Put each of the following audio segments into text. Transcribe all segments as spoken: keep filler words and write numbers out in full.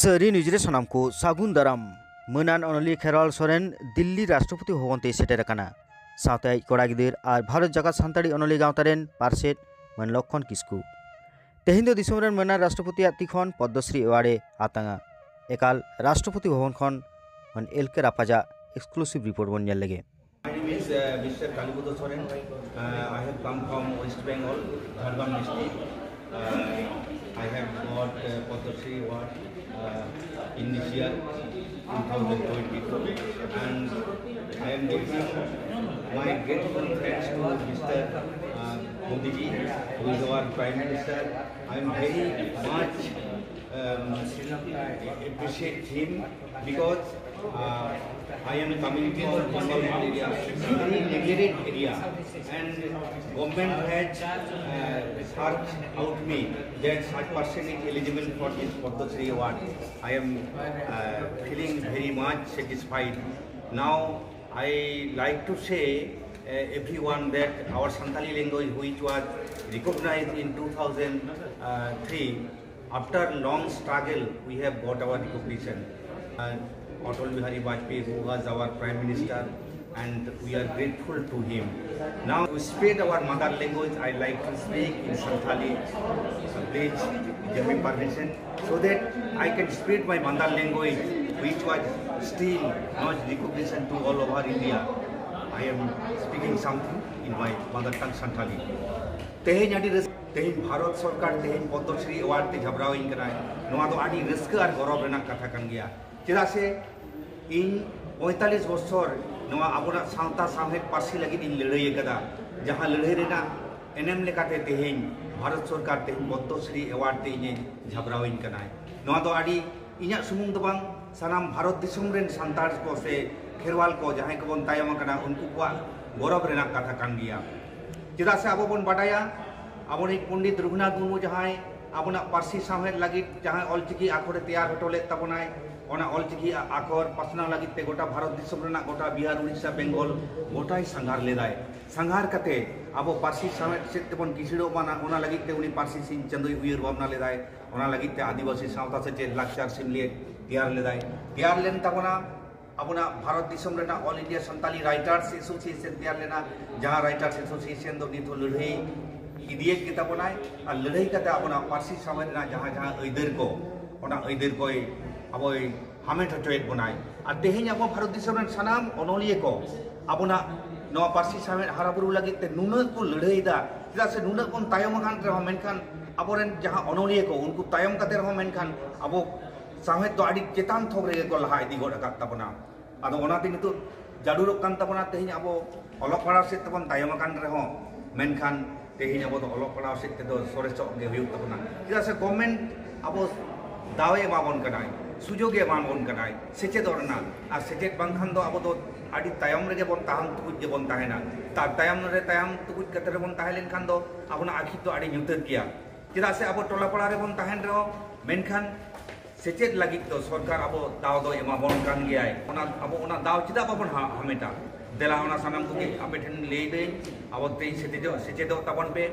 ᱥᱟᱹᱨᱤ ᱱᱤᱭᱩᱡᱽ ᱨᱮ ᱥᱟᱱᱟᱢ ᱠᱚ ᱥᱟᱹᱜᱩᱱ ᱫᱟᱨᱟᱢ᱾ ᱢᱟᱹᱱᱟᱱ ᱚᱱᱚᱞᱤᱭᱟᱹ ᱠᱷᱮᱨᱣᱟᱞ ᱥᱚᱨᱮᱱ ᱫᱤᱞᱞᱤ ᱨᱟᱥᱴᱨᱚᱯᱚᱛᱤ ᱵᱷᱚᱵᱚᱱ ᱛᱮᱭ ᱥᱮᱴᱮᱨ ᱟᱠᱟᱱᱟ᱾ ᱥᱟᱶᱛᱮ ᱟᱡ ᱠᱚᱲᱟ ᱜᱤᱫᱟᱹᱨ ᱟᱨ ᱵᱷᱟᱨᱚᱛ ᱡᱟᱠᱟᱛ ᱥᱟᱱᱛᱟᱲᱤ ᱚᱱᱚᱞᱤᱭᱟᱹ ᱜᱟᱶᱛᱟ ᱨᱮᱱ ᱯᱟᱨᱥᱮᱛ ᱢᱟᱹᱱ ᱞᱚᱠᱠᱷᱚᱱ ᱠᱤᱥᱠᱩ᱾ ᱛᱮᱦᱮᱧ ᱫᱚ ᱫᱤᱥᱚᱢ ᱨᱮᱱ ᱢᱟᱹᱱᱟᱱ ᱨᱟᱥᱴᱨᱚᱯᱚᱛᱤᱭᱟᱜ ᱛᱤ ᱠᱷᱚᱱ ᱯᱚᱫᱽᱢᱚᱥᱨᱤ ᱮᱣᱟᱨᱰ ᱮ ᱦᱟᱛᱟᱝᱟ᱾ ᱮᱠᱟᱞ ᱨᱟᱥᱴᱨᱚᱯᱚᱛᱤ ᱵᱷᱚᱵᱚᱱ ᱠᱷᱚᱱ ᱢᱟᱹᱱ ᱮᱞ ᱠᱮ ᱨᱟᱯᱟᱡᱟᱜ ᱮᱠᱥᱠᱞᱩᱥᱤᱵᱷ ᱨᱤᱯᱳᱨᱴ ᱵᱚᱱ ᱧᱮᱞ ᱞᱮᱜᱮ᱾ My name is uh, Mister Kalibudho Soren. Uh, I have come from West Bengal, Jhargram district. Uh, I have got uh, Padma Shri Award uh, in this year, two thousand twenty-two, and I am giving my grateful thanks to Mister Uh, Modi ji, who is our Prime Minister. I am very much um, appreciate him because uh, I am coming from Bengal area, very neglected area, and government has uh, searched out me that such person is eligible for this Padma Shri Award. I am uh, feeling very much satisfied. Now I like to say uh, everyone that our Santali language, which was recognized in two thousand three, after long struggle, we have got our recognition. And Atal Bihari Vajpayee, who was our Prime Minister, and we are grateful to him. Now, to spread our mother language, I like to speak in Santali. Uh, please give me permission so that I can spread my mother language, which was still not recognition to all over India. I am speaking something in my mother tongue, Santali. ᱛᱮᱦᱮᱧ ᱟᱹᱰᱤ ᱨᱟᱹᱥᱠᱟᱹ, ᱛᱮᱦᱮᱧ ᱵᱷᱟᱨᱚᱛ ᱥᱚᱨᱠᱟᱨ ᱛᱮᱦᱮᱧ Padmashri award ᱛᱮ ᱡᱷᱟᱵᱽᱨᱟᱣᱤᱧ ᱠᱟᱱᱟᱭ᱾ ᱱᱚᱣᱟ ᱫᱚ ᱟᱹᱰᱤ ᱨᱟᱹᱥᱠᱟᱹ ᱟᱨ ᱜᱚᱨᱚᱵᱽ ᱨᱮᱱᱟᱜ ᱠᱟᱛᱷᱟ ᱠᱟᱱ ᱜᱮᱭᱟ᱾ ᱪᱮᱫᱟᱜ ᱥᱮ ᱤᱧ ᱯᱚᱸᱭᱛᱟᱞᱞᱤᱥ ᱵᱚᱪᱷᱚᱨ ᱱᱚᱣᱟ ᱟᱵᱚᱱᱟᱜ ᱥᱟᱶᱛᱟ ᱥᱟᱶᱦᱮᱫ ᱯᱟᱹᱨᱥᱤ ᱞᱟᱹᱜᱤᱫ ᱤᱧ ᱞᱟᱹᱲᱦᱟᱹᱭ ᱟᱠᱟᱫᱟ, ᱡᱟᱦᱟᱸ ᱞᱟᱹᱲᱦᱟᱹᱭ ᱨᱮᱱᱟᱜ ᱮᱱᱮᱢ ᱞᱮᱠᱟᱛᱮ ᱛᱮᱦᱮᱧ ᱵᱷᱟᱨᱚᱛ ᱥᱚᱨᱠᱟᱨ ᱛᱮᱦᱮᱧ ᱯᱚᱫᱽᱢᱚᱥᱨᱤ ᱮᱣᱟᱨᱰ ᱛᱮ ᱤᱧᱮ ᱡᱷᱟᱵᱽᱨᱟᱣᱤᱧ ᱠᱟᱱᱟᱭ᱾ ᱱᱚᱣᱟ ᱫᱚ ᱟᱹᱰᱤ ᱤᱧᱟᱹᱜ ᱥᱩᱢᱩᱝ ᱫᱚ ᱵᱟᱝ, ᱥᱟᱱᱟᱢ ᱵᱷᱟᱨᱚᱛ ᱫᱤᱥᱚᱢ ᱨᱮᱱ ᱥᱟᱱᱛᱟᱲ ᱠᱚ ᱥᱮ ᱠᱷᱮᱨᱣᱟᱞ ᱠᱚ ᱡᱟᱦᱟᱸᱭ ᱠᱚᱵᱚᱱ ᱛᱟᱭᱚᱢ ᱟᱠᱟᱱᱟ, ᱩᱱᱠᱩ ᱠᱚᱣᱟᱜ ᱜᱚᱨᱚᱵᱽ ᱨᱮᱱᱟᱜ ᱠᱟᱛᱷᱟ ᱠᱟᱱ ᱜᱮᱭᱟ᱾ ᱪᱮᱫᱟᱜ ᱥᱮ ᱟᱵᱚ ᱵᱚᱱ ᱵᱟᱰᱟᱭᱟ, ᱟᱵᱚᱨᱤᱡ ᱯᱚᱱᱰᱤᱛ ᱨᱚᱜᱷᱩᱱᱟᱛᱷ ᱢᱩᱨᱢᱩ ᱡᱟᱦᱟᱸᱭ ᱟᱵᱚᱱᱟᱜ ᱯᱟᱹᱨᱥᱤ ᱥᱟᱶᱦᱮᱫ ᱞᱟᱹᱜᱤᱫ ᱡᱟᱦᱟᱸᱭ ᱚᱞᱪᱤᱠᱤ ᱟᱠᱷᱚᱨᱮ ᱛᱮᱭᱟᱨ ᱦᱚᱴᱚ ᱞᱮᱫ ᱛᱟᱵᱚᱱᱟᱭ, ᱚᱱᱟ ᱚᱞᱪᱤᱠᱤ ᱟᱠᱷᱚᱨ ᱯᱟᱥᱱᱟᱣ ᱞᱟᱹᱜᱤᱫ ᱛᱮ ᱜᱚᱴᱟ ᱵᱷᱟᱨᱚᱛ ᱫᱤᱥᱚᱢ ᱨᱮᱱᱟᱜ ᱜᱚᱴᱟ ᱵᱤᱦᱟᱨ, ᱩᱲᱤᱥᱥᱟ, ᱵᱮᱝᱜᱚᱞ ᱜᱚᱴᱟᱭ ᱥᱟᱸᱜᱷᱟᱨ ᱞᱮᱫᱟᱭ᱾ ᱥᱟᱸᱜᱷᱟᱨ ᱠᱟᱛᱮ ᱟᱵᱚ ᱯᱟᱹᱨᱥᱤ ᱥᱟᱶᱦᱮᱫ ᱥᱮᱫ ᱛᱮᱵᱚᱱ ᱠᱤᱥᱟᱹᱲᱚᱜ ᱢᱟ, ᱚᱱᱟ ᱞᱟᱹᱜᱤᱫ ᱛᱮ ᱩᱱᱤ ᱯᱟᱹᱨᱥᱤ ᱥᱤᱧ ᱪᱟᱸᱫᱳᱭ ᱩᱭᱦᱟᱹᱨ ᱵᱷᱟᱵᱽᱱᱟ ᱞᱮᱫᱟᱭ᱾ ᱚᱱᱟ ᱞᱟᱹᱜᱤᱫ ᱛᱮ ᱟᱹᱫᱤᱵᱟᱹᱥᱤ ᱥᱟᱶᱛᱟ ᱥᱮᱪᱮᱫ ᱞᱟᱠᱪᱟᱨ ᱥᱮᱢᱞᱮᱫ ᱛᱮᱭᱟᱨ ᱞᱮᱫᱟᱭ᱾ ᱛᱮᱭᱟᱨ ᱞᱮᱱ ᱛᱟᱵᱚᱱᱟ ᱟᱵᱚᱱᱟᱜ ᱵᱷᱟᱨᱚᱛ ᱫᱤᱥᱚᱢ ᱨᱮᱱᱟᱜ All India Santali Writers Association ᱛᱮᱭᱟᱨ ᱞᱮᱱᱟ, ᱡᱟᱦᱟᱸ Writers Association ᱫᱚ ᱱᱤᱛ ᱦᱚᱸ ᱞᱟᱹᱲᱦᱟᱹᱭ ᱤᱫᱤᱭᱮᱫ ᱜᱮ ᱛᱟᱵᱚᱱᱟᱭ᱾ ᱟᱨ ᱞᱟᱹᱲᱦᱟᱹᱭ ᱠᱟᱛᱮ ᱟᱵᱚᱱᱟᱜ ᱯᱟᱹᱨᱥᱤ ᱥᱟᱶᱦᱮᱫ ᱨᱮᱱᱟᱜ ᱡᱟᱦᱟᱸ ᱡᱟᱦᱟᱸ ᱟᱹᱭᱫᱟᱹᱨ ᱠᱚ, ᱚᱱᱟ ᱟᱹᱭᱫᱟᱹᱨ ᱠᱚᱭ ᱟᱵᱚᱭ ᱦᱟᱢᱮᱴ ᱦᱚᱪᱚᱭᱮᱫ ᱵᱚᱱᱟᱭ᱾ ᱟᱨ ᱛᱮᱦᱮᱧ ᱟᱵᱚ ᱵᱷᱟᱨᱚᱛ ᱫᱤᱥᱚᱢ ᱨᱮᱱ ᱥᱟᱱᱟᱢ ᱚᱱᱚᱞᱤᱭᱟᱹ ᱠᱚ ᱟᱵᱚᱱᱟᱜ ᱱᱚᱣᱟ ᱯᱟᱹᱨᱥᱤ ᱥᱟᱶᱦᱮᱫ ᱦᱟᱨᱟ ᱵᱩᱨᱩ ᱞᱟᱹᱜᱤᱫ ᱛᱮ ᱱᱩᱱᱟᱹᱜ ᱠᱚ ᱞᱟᱹᱲᱦᱟᱹᱭ ᱮᱫᱟ᱾ ᱪᱮᱫᱟᱜ ᱥᱮ ᱱᱩᱱᱟᱹᱜ ᱵᱚᱱ ᱛᱟᱭᱚᱢ ᱟᱠᱟᱱ ᱨᱮᱦᱚᱸ, ᱢᱮᱱᱠᱷᱟᱱ ᱟᱵᱚᱨᱮᱱ ᱡᱟᱦᱟᱸ ᱚᱱᱚᱞᱤᱭᱟᱹ ᱠᱚ, ᱩᱱᱠᱩ ᱛᱟᱭᱚᱢ ᱠᱟᱛᱮ ᱨᱮᱦᱚᱸ, ᱢᱮᱱᱠᱷᱟᱱ ᱟᱵᱚ ᱥᱟᱶᱦᱮᱫ ᱫᱚ ᱟᱹᱰᱤ ᱪᱮᱛᱟᱱ ᱛᱷᱚᱠ ᱨᱮᱜᱮ ᱠᱚ ᱞᱟᱦᱟ ᱤᱫᱤ ᱜᱚᱫ ᱟᱠᱟᱫ ᱛᱟᱵᱚᱱᱟ᱾ ᱟᱫᱚ ᱚᱱᱟᱛᱮ ᱱᱤᱛᱚᱜ ᱡᱟᱹᱨᱩᱲᱚᱜ ᱠᱟᱱ ᱛᱟᱵᱚᱱᱟ, ᱛᱮᱦᱮᱧ ᱟᱵᱚ ᱚᱞᱚᱜ ᱯᱟᱲᱦᱟᱣ ᱥᱮᱫ ᱛᱮᱵᱚᱱ ᱛᱟᱭᱚᱢ ᱟᱠᱟᱱ ᱨᱮᱦᱚᱸ, ᱢᱮᱱᱠᱷᱟᱱ ᱛᱮᱦᱮᱧ ᱟᱵᱚ ᱫᱚ ᱚᱞᱚᱜ ᱯᱟᱲᱦᱟᱣ ᱥᱮᱫ ᱛᱮᱫᱚ ᱥᱚᱨᱮᱥᱚᱜ ᱜᱮ ᱦᱩᱭᱩᱜ ᱛᱟᱵᱚᱱᱟ᱾ ᱪᱮᱫᱟᱜ ᱥᱮ ᱜᱚᱵᱷᱢᱮᱱᱴ ᱟᱵᱚ ᱫᱟᱣᱮ ᱮᱢᱟ ᱵᱚᱱ ᱠᱟᱱᱟᱭ, ᱥᱩᱡᱳᱜᱮ ᱮᱢᱟ ᱵᱚᱱ ᱠᱟᱱᱟᱭ ᱥᱮᱪᱮᱫᱚᱜ ᱨᱮᱱᱟᱜ᱾ ᱟᱨ ᱥᱮᱪᱮᱫ ᱵᱟᱝᱠᱷᱟᱱ ᱫᱚ ᱟᱵᱚ ᱫᱚ ᱟᱹᱰᱤ ᱛᱟᱭᱚᱢ ᱨᱮᱜᱮ ᱵᱚᱱ ᱛᱟᱦᱮᱱ ᱛᱩᱠᱩᱡ ᱜᱮᱵᱚᱱ ᱛᱟᱦᱮᱱᱟ᱾ ᱛᱟ-, ᱛᱟᱭᱚᱢ ᱨᱮ ᱛᱟᱭᱚᱢ ᱛᱩᱠᱩᱡ ᱠᱟᱛᱮ ᱨᱮᱵᱚᱱ ᱛᱟᱦᱮᱸ ᱞᱮᱱᱠᱷᱟᱱ ᱫᱚ ᱟᱵᱚᱱᱟᱜ ᱟᱹᱠᱷᱤᱨ ᱫᱚ ᱟᱹᱰᱤ ᱧᱩᱛᱟᱹᱛ ᱜᱮᱭᱟ᱾ ᱪᱮᱫᱟᱜ ᱥᱮ ᱟᱵᱚ ᱴᱚᱞᱟ ᱯᱟᱲᱟ ᱨᱮᱵᱚᱱ ᱛᱟᱦᱮᱱ ᱨᱮᱦᱚᱸ, ᱢᱮᱱᱠᱷᱟᱱ ᱥᱮᱪᱮᱫ ᱞᱟᱹᱜᱤᱫ ᱫᱚ ᱥᱚᱨᱠᱟᱨ ᱟᱵᱚ ᱫᱟᱣ ᱫᱚ ᱮᱢᱟ ᱵᱚᱱ ᱠᱟᱱ ᱜᱮᱭᱟᱭ᱾ ᱚᱱᱟ, ᱟᱵᱚ ᱚᱱᱟ ᱫᱟᱣ ᱪᱮᱫᱟᱜ ᱵᱟᱵᱚᱱ ᱦᱟ-, ᱦᱟᱢᱮᱴᱟ? ᱫᱮᱞᱟ, ᱚᱱᱟ ᱥᱟᱱᱟᱢ ᱠᱚᱜᱮ ᱟᱯᱮ ᱴᱷᱮᱱ ᱞᱟᱹᱭ ᱫᱟᱹᱧ, ᱟᱵᱚ ᱛᱮᱧ ᱥᱮᱪᱮᱫᱚᱜ, ᱥᱮᱪᱮᱫᱚᱜ ᱛᱟᱵᱚᱱ ᱯᱮ᱾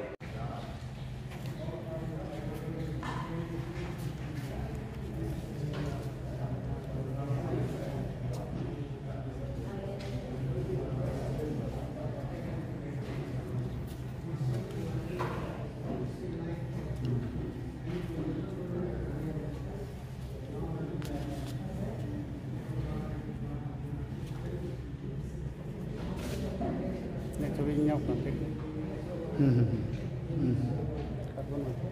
ᱱᱤᱛ ᱦᱟᱹᱵᱤᱡ ᱧᱟᱢ ᱠᱟᱱ ᱛᱮ᱾ ᱦᱩᱸ, ᱦᱩᱸ, ᱦᱩᱸ᱾ ᱦᱩᱸ᱾ ᱟᱨ ᱵᱟᱹᱱᱩᱜᱼᱟ᱾